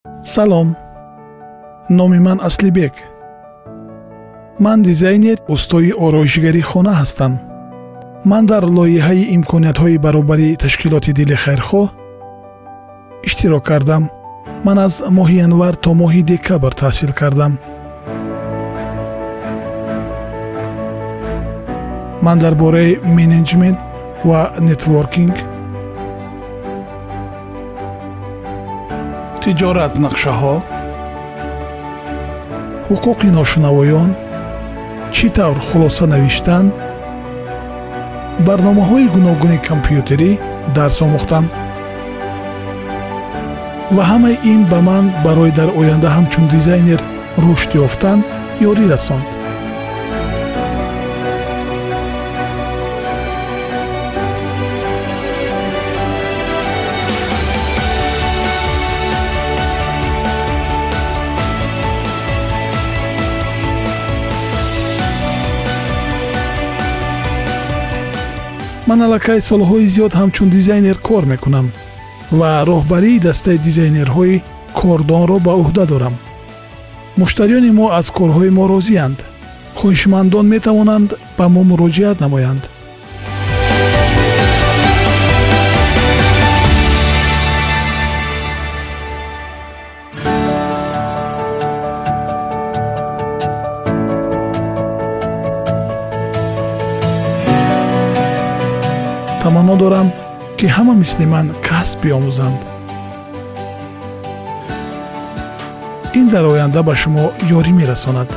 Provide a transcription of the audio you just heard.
Салом, номи ман Аслибек. Ман дизайнер, устои ороишгарии хона ҳастам. Ман дар лоиҳаи имкониятҳои баробарии ташкилоти Дили хайрхоҳ иштирок кардам. Ман аз моҳи январ то моҳи декабр таҳсил кардам. Ман дар бораи менеҷмент ва нетворкинг, тиҷорат, нақшаҳо, ҳуқуқи ношунавоён, чӣ тавр хулоса навиштан, барномаҳои гуногуни компютерӣ дарс омӯхтам ва ҳамаи ин ба ман барои дар оянда ҳамчун дизайнер рушд ёфтан ёрӣ расонд. Ман аллакай солҳои зиёд ҳамчун дизайнер кор мекунам ва роҳбарии дастаи дизайнерҳои кордонро ба ӯҳда дорам. Муштариёни мо аз корҳои мо розианд. Хоҳишмандон метавонанд ба мо муроҷиат намоянд. Таманно дорам, ки ҳама мисли ман касб биомӯзанд. Ин дар оянда ба шумо ёрӣ мерасонад.